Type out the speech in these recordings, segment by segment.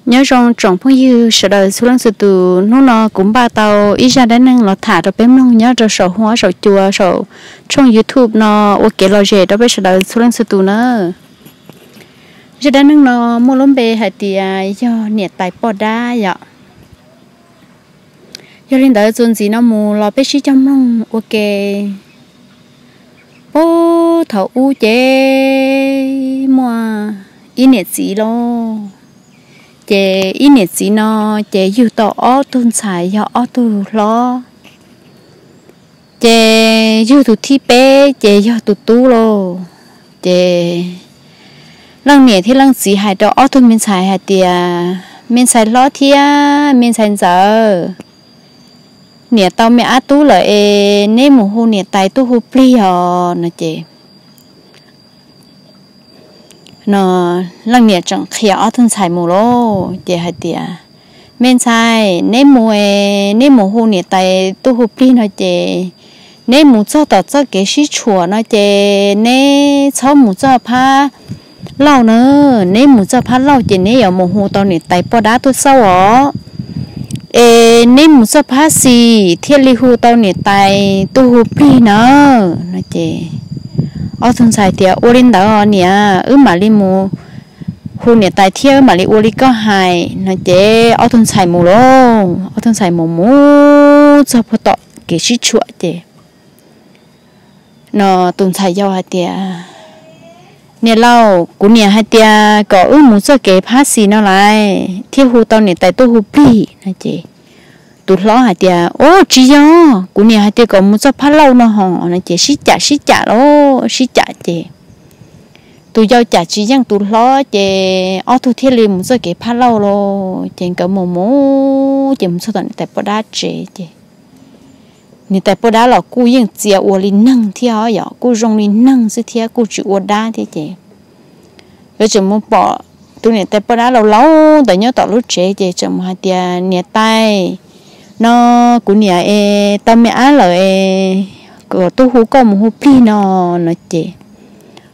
Nyob zoo tsoom phooj ywg sawv daws txhua leej txhua tus, hnub no kuv npaj tau ib zaj dab neeg los tham rau peb mloog nyob rau saum huab saum cua saum tshooj YouTube no ua kev lom zem rau peb sawv daws txhua leej txhua tus na. Zaj dab neeg no muaj lub npe hais tias yog niam tais poj dab yom. Yog li ntawd txuas ntxiv no mus los peb sib cog mloog ua ke. Puag thaum ub ces muaj ib niam txiv lauj, ces ib niam txiv no ces yug tau ob tug ntxhais yog ob tug hlob, ces yug tus thib peb ces yog tus tub lauj. Ces leej niam thiab leej txiv hais rau ob tug me ntxhais hais tias, me ntxhais hlob thiab me ntxhais ntxawm, niam tau me ab tub lawm es neb mus hu niam tais tuaj hu plig os no ces no leej niam tseem qhia ob tug ntxhais mus lauj, ces hais tias, me ntxhais, neb mus es neb mus hu niam tais tuaj hu plig no ces neb mus txog tom txoj kev sib tshuam no ces neb txhob mus txoj phab laug na, neb mus txoj phab laug ces neb yuav mus hu tau niam tais poj dab tuaj xauj os. Es neb mus txoj phab xis thiaj li hu tau niam tais tuaj hu plig na no ces ob tug ntxhais tias, ua li ntawd niam, wb mam li mus hu niam tais thiab wb mam li ua li koj hais no ces ob tug ntxhais mus lauj. Ob tug ntxhais mus mus txog puag tom kev sib tshuam ces no tus ntxhais yau hais tias, niam laus, kuv niam hais tias kom wb mus txoj kev phab xis no lais thiaj hu tau niam tais tuaj hu plig no ces tus hlob hais tias, o, tsis yog, kuv niam hais tias kom mus txoj phab laug no hos no ces sib cam sib cam lauj, sib cam ces tus yau cam tsis yeej tus hlob ces ob tug thiaj li mus txoj kev phab laug lauj. Ces nkawd mus mus ces mus txog tom niam tais poj dab tsev ces niam tais poj dab los kuj yeej txia ua li neeg thiab os, yog kuj zoo li neeg xwb thiab kuj tsis ua dab thiab ces nkawd tseem mus pom tus niam tais poj dab laus laus ntawd nyob tom lub tsev ces tseem mus hais tias, niam tais, no kuv niam es tau me ab lawm es kom tuaj hu koj mus hu plig no no ces,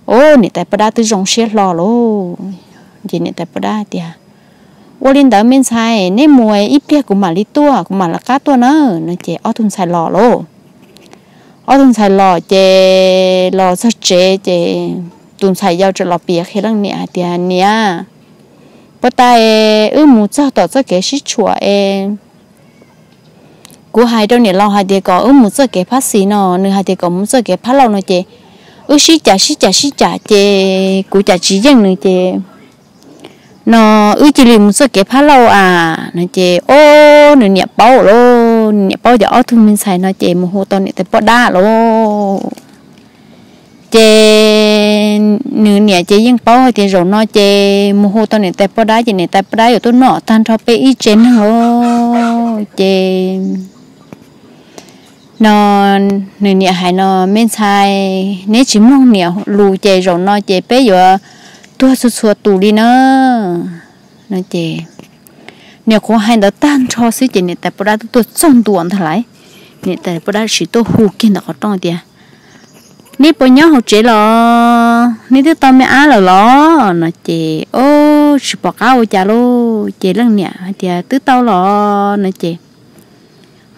o, niam tais poj dab twb zoo siab hlo lauj. Ces niam tais poj dab tias, ua li ntawd me ntxhais, neb mus ib pliag kuv mam li tuaj, kuv mam lawv qab tuaj na no ces ob tug ntxhais los lauj. Ob tug ntxhais los ces los txog tsev ces tus ntxhais yau tseem los piav qhia leej niam hais tias, niam, puag ta es wb mus txog tom txoj kev sib tshuam es kuv hais rau niam laus hais tias kom wb mus txoj kev phab xis no, nws hais tias kom mus txoj kev phab laug no ces wb sib cam sib cam sib cam ces kuv cam tsis yeej nws ces no wb cia li mus txoj kev phab laug a no ces, o, nws niam paub lauj, nws niam paub ces ob tug me ntxhais no ces mus hu tau niam tais poj dab lauj. Ces nws niam ces yeej paub hais tias zaum no ces mus hu tau niam tais poj dab ces niam tais poj dab yuav tuaj noj tag nrho peb ib tsev neeg lauj. Ces no nws niam hais no, me ntxhais, neb tsis mloog niam lus ces zaum no ces peb yuav tuag txhua txhua tus li na no ces niam qhuav hais ntawd tag nrho xwb ces niam tais poj dab twb tuaj txog ntua ntag lauj. Niam tais poj dab sim tuaj hu kiag ntawm qhov rooj tias, neb puas nyob hauv tsev los? Neb twb tau me ab lawm los no ces, o, tsis pom qab ua cas lauj. Ces leej niam hais tias, twb tau los no ces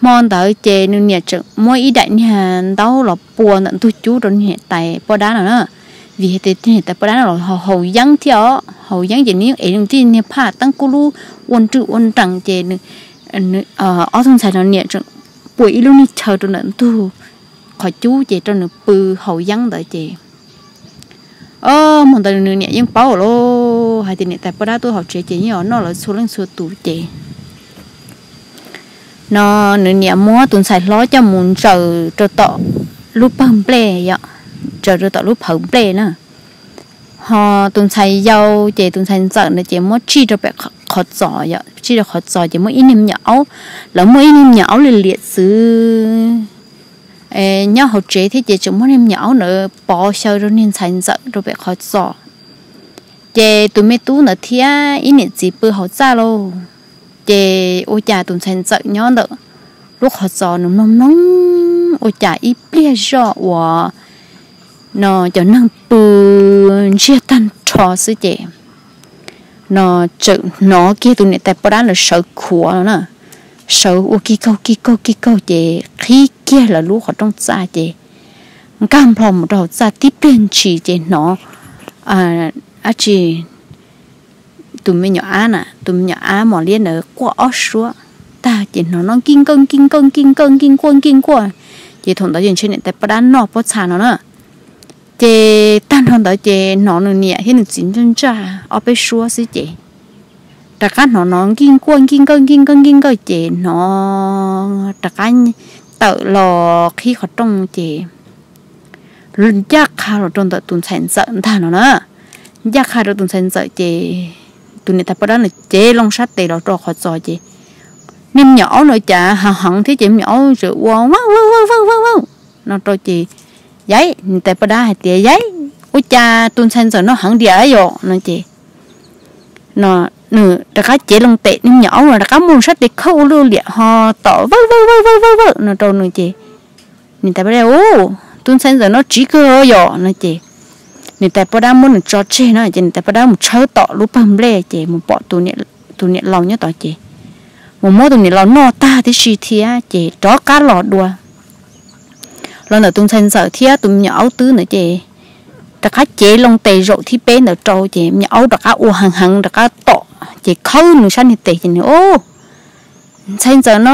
hmo ntawd ces nws niam tseem muab ib daim niag ntaub los pua ntawm ntug cub rau niam tais poj dab no na, vim hais tias niam tais poj dab no los haus yeeb thiab os, haus yeeb ces nws yeej ev nws tij niag phaj teeb kub lub ua nrwj ua nrees ces ob tug ntxhais no niam tseem pua ib lub niag chaw rau ntawm ntug qhov cub ces rau nws pw haus yeeb ntawd ces o, hmo ntawd nws niam yeej paub lauj hais tias niam tais poj dab tuaj hauv tsev ces yeej yuav noj lawv txhua leej txhua tus ces no nws niam muab tus ntxhais hlob coj mus ntsaws rau tom lub pawg nplej, ntsaws rau tom lub phawv nplej na. Ho tus ntxhais yau ces tus ntxhais ntxawm no ces muab tsij rau pem qhov txos, tsij rau qhov txos ces muaj ib niag me nyuam aub, lawv muaj ib niag me nyuam aub liam liam txwv nyob hauv tsev thiab ces tseem muab niag me nyuam aub ntawd pov xyaw rau niag ntxhais ntxawm rau pem qhov txos. Ces tus me tub ntawd thiab ib niam txiv pw hauv txaj lauj. Ces ua cas tus ntxhais ntxawm nyob ntawm lub qhov txos nws mloog mloog ua cas ib pliag zoj uas no cov neeg pw ntsiag tag nrho xwb ces no txawm hnov kiag tus niam tais poj dab ntawd sawv khuav no na, sawv ua kig kaug kig kaug kig kaug ces qhib kiag lawv lub qhov rooj txaj ces nkag nplho mus rau hauv txaj tib pliag ntshis ces hnov dab tsi tus me nyuam ab na, tus me nyuam ab mos liab ntawd quaj ob suab tag ces hnov no nkij nkawj nkij nkawj nkij nkawj nkij nkuaj nkij nkuaj. Ces thaum ntawd ces ntshe niam tais poj dab noj pob txha no na. Ces tag nrho ntawd ces hnov nws niam thiab nws txiv ntsaj ntsaj ob peb suab xwb ces rov qab hnov no nkij nkuaj nkij nkawj nkij nkawj nkij nkawj ces hnov rov qab tawm los qhib qhov rooj ces ncaj qha los rau ntawm tus ntxhais ntxawm ntag no na. Ncaj qha rau tus ntxhais ntxawm ces tus niam tais poj dab no cev loo sab tes los rau qhov txos ces niag me nyuam aub no cas heev heev thiab ces me nyuam aub tseem ua vawj vawj vawj vawj vawj no rau ces, yaiv, niam tais poj dab hais tias, yaiv, ua cas tus ntxhais ntxawm no heev diam yom no ces no nws rov qab cev loo tes, niag me nyuam aub no rov qab muab sab tes khawb ua luaj liam ho tom vawj vawj vawj vawj vawj vawj no rau nws ces niam tais poj dab, u, tus ntxhais ntxawm no tsiv kawg yom no ces niam tais poj dab muab nws tso tseg no ces niam tais poj dab mus tshawb tom lub pawg nplej ces mus pom tus niam laus nyob tod ces mus muab tus niam laus noj tag tib si thiab ces rov qab los dua los ntawm tus ntxhais ntxawm thiab tus me nyuam aub twb ntawd ces rov qab cev loo tes zaum thib peb ntawd rau ces me nyuam aub rov qab ua heev heev rov qab tom ces khawb nws sab niag tes ces nws, u, ntxhais ntxawm no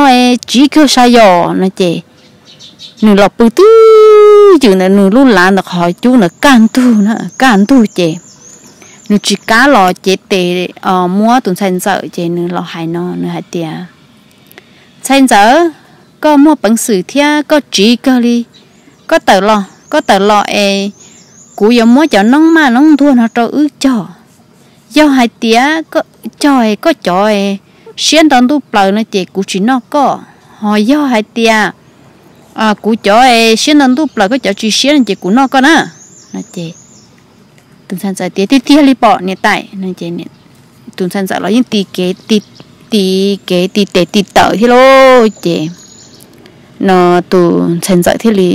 tsiv kawg sab yom no ces nws los pw twj ywm ntawm nws lub lav ntawm qhov cub ntawd kaj ntug na, kaj ntug ces nws tsis kam los cev tes muab tus ntxhais ntxawm ces nws los hais no, nws hais tias, ntxhais ntxawm, koj muaj peev xwm thiab koj tsiv kawg li, koj tawm los, koj tawm los es kuv yuav muab cov noob maj noob ntuag no rau wb cog. Yog hais tias cog koj cov siab nto ntuj plaws no ces kuv tsis noj koj, ho yog hais tias kuv cov siab nto ntuj plaws koj cov tsis siab no ces kuv noj koj na. Tus ntxhais ntxawm tias, tiag tiag li pom niam tais. Tus ntxhais ntxawm los yeej ti kev ti tes ti tawm thiab lauj ces no tus ntxhais ntxawm thiaj li,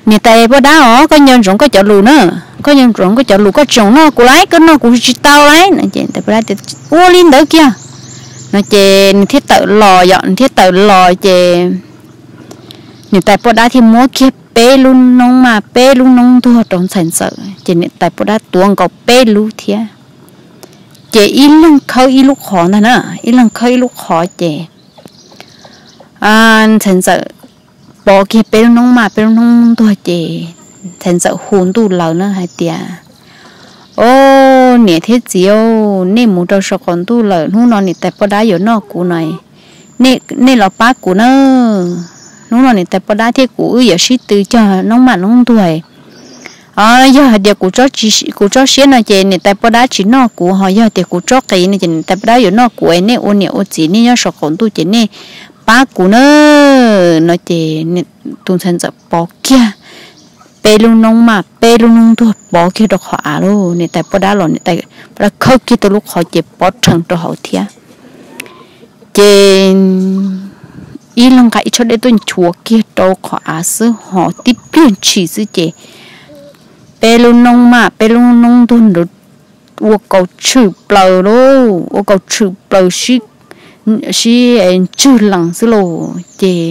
niam tais poj dab os, koj nco ntsoov koj cov lus na, koj nco ntsoov koj cov lus, koj tsis txhob noj kuv lauj, koj noj kuv tsis tau lauj no ces tais poj dab tias, ua li ntawd kiag no ces nws thiaj tawm los yom, nws thiaj tawm los ces niam tais poj dab thiaj muab kiag peb lub noob maj peb lub noob ntuag rau ntxhais ntxawm ces niam tais poj dab tuav nkaus peb lub thiab ces ib leeg khawb ib lub qhov ntag na, ib leeg khawb ib lub qhov ces ntxhais ntxawm pov kiag peb lub noob maj peb lub noob ntuag ces ntxhais ntxawm hu ntuj lawm na hais tias, o, niam thiab txiv, nej mus rau saum qaum ntuj lawm, hnub no niam tais poj dab yuav noj kuv no, nej los pab kuv na. Hnub no niam tais poj dab thiab kuv wb yuav sib tw cog noob maj noob ntuag. Yog hais tias kuv tsob siab no ces niam tais poj dab tsis noj kuv, ho yog tias kuv tsob qiv no ces niam tais poj dab yuav noj kuv, nej ua niam ua txiv nej nyob saum qaum ntuj ces nej pab kuv na no ces tus ntxhais ntxawm pov kiag peb lub noob maj peb lub noob ntuag pov kiag rau qhov av lauj, niam tais poj dab los niam tais poj dab khawb kiag tau lub qhov ces pov rhees rau hauv thiab ces ib leeg nqa ib tshob dej tuaj nchuav kiag rau qhov av xwb ho tib pliag ntshis xwb ces peb lub noob maj peb lub noob ntuag ntawd ua kaus tshwm plaws lauj, ua kaus tshwm plaws sib ntswg lees xwb lauj ces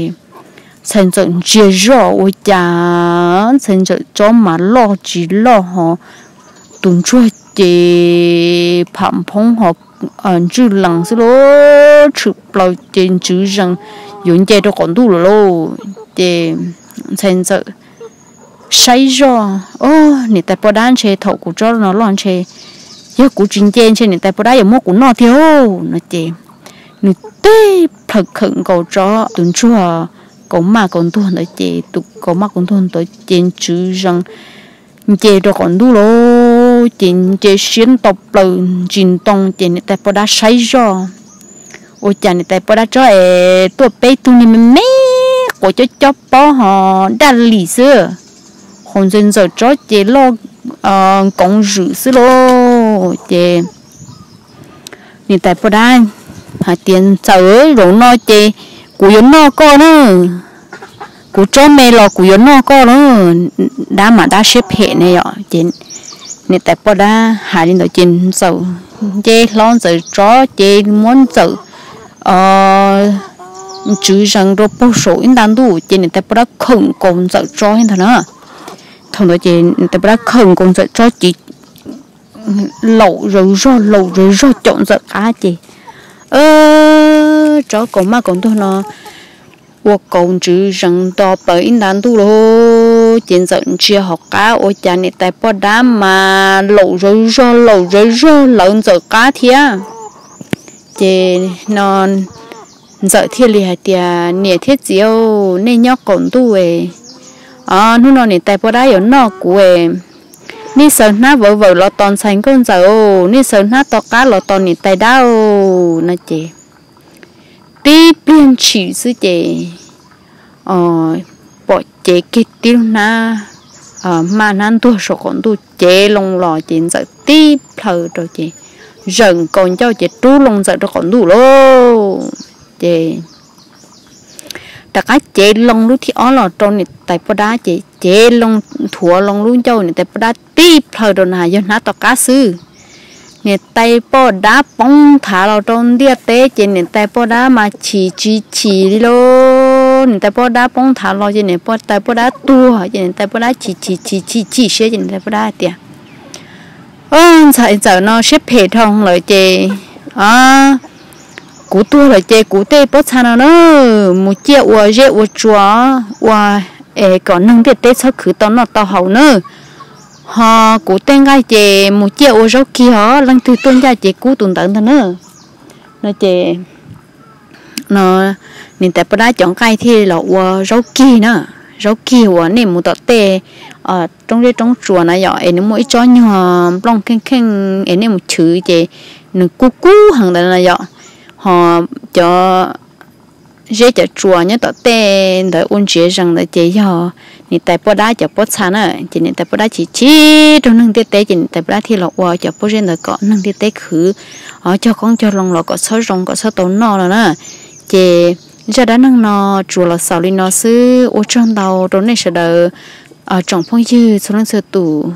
ntxhais ntxawm ntsia zoj ua cas ntxhais ntxawm tsob mas loj tsis loj ho tus ntsuag ces pham phoob ho ntswg lees xwb lauj, tshwm plaws ces ntswv zees yuav nce rau qaum ntuj lawm lauj ces ntxhais ntxawm saib zoj, o, niam tais poj dab ntshe thaum kuv tsob no loj ntshe yog kuv tsis nce ntshe niam tais poj dab yuav muab kuv noj tiag no ces nws tib plhaws khawm nkaus tsob tus ntsuag kaus maj kaus ntuag ntawd ces tus kaus maj kaus ntuag ntawd ces ntswv zees nce rau qaum ntuj lauj ces nce siab nto plaws ntsis ntoo ces niam tais poj dab saib zoj ua cas niam tais poj dab tsob es tuaj peb tug niag me me quav cob cob pob ho daj lim xwb, hos ntxhais ntxawm tsob ces loj nkoov zwm xwb lauj ces niam tais poj dab hais tias ntxawm, zaum no ces kuv yuav noj koj na, kuv tsob me los kuv yuav noj koj na, dab mas dab siab phem ne yom ces niam tais poj dab hais li ntawd ces Ntxawm nce hlo Ntxawm tsob ces muab Ntxawm ntswv zees rau puag saum ib nta ntuj ces niam tais poj dab khawm nkaus Ntxawm tsob ntag na. Thaum ntawd ces niam tais poj dab khawm nkaus Ntxawm tsob ces laum zawv zog laum zawv zog caum Ntxawm qab ces tsob kaus maj kaus ntuag no ua kaus ntswv zees nto plaws ib nta ntuj lawm ces Ntxawm ntsia hauv qab ua cas niam tais poj dab mas laum zawv zog laum zawv zog lawv Ntxawm qab thiab. Ces no Ntxawm thiaj li hais tias, Niam thiab txiv, nej nyob qaum ntuj, hnub no niam tais poj dab yuav noj kuv, nej xaws hnab vawv vawm los tos ntxhais nkauj Ntxawm, nej xaws hnab to qab los tos niam tais dab no ces tib pliag ntshis xwb ces pom cev kiag tib lub hnab maj hnab ntuag saum qaum ntuj cev loo los ces Ntxawm tib plhaw rau ces zawm nkaus ncauj ces rub loo Ntxawm rau qaum ntuj lawm ces rov qab cev loo lub thib ob los rau niam tais poj dab ces cev loo nthuav loo lub ncauj niam tais poj dab tib plhaw rau na yog hnab tom qab xwb. Niam tais poj dab poob nthav los rau ntiaj teb ces niam tais poj dab mas chim tsis chim li lauj. Niam tais poj dab poob nthav los ces niam tais poj dab tuag ces niam tais poj dab chim chim chim chim chim siab ces niam tais poj dab hais tias, Ntxhais Ntxawm no siab phem dhau lawm ces kuv tuag lawm ces kuv tej pob txha no na mus ciaj ua zeb ua tsua ua es kom neeg ntiaj teb txhob khwv tau noj tau haus na. Ho kuv tej nqaij ces mus ciaj ua zaub kig os, leej twg tuaj ncaj ces kub tus ntawd ntag na. No ces niam tais poj dab cov nqaij thiaj los ua zaub kig na, zaub kig uas nej mus tom tej roob zeb roob tsuas na yom es nws muaj ib tsob nyuag nplooj kheej kheej es nej mus chwv ces nws kub kub heev ntawd na yom. Ho cov zeb cov tsuas nyob tom tej ntawd ua ntsiav zees ntawd ces yog niam tais poj dab cov pob txha na. Ces niam tais poj dab chim chim rau neeg ntiaj teb ces niam tais poj dab thiaj los ua cov pob zeb ntawd kom neeg ntiaj teb khwv, o cog qoob cog loo los kom txhob zoo kom txhob tau noj no na. Ces zaj dab neeg no tsuas los xaus li no xwb, ua tsaug ntau rau nej sawv daws tsoom phooj ywg txhua leej txhua tus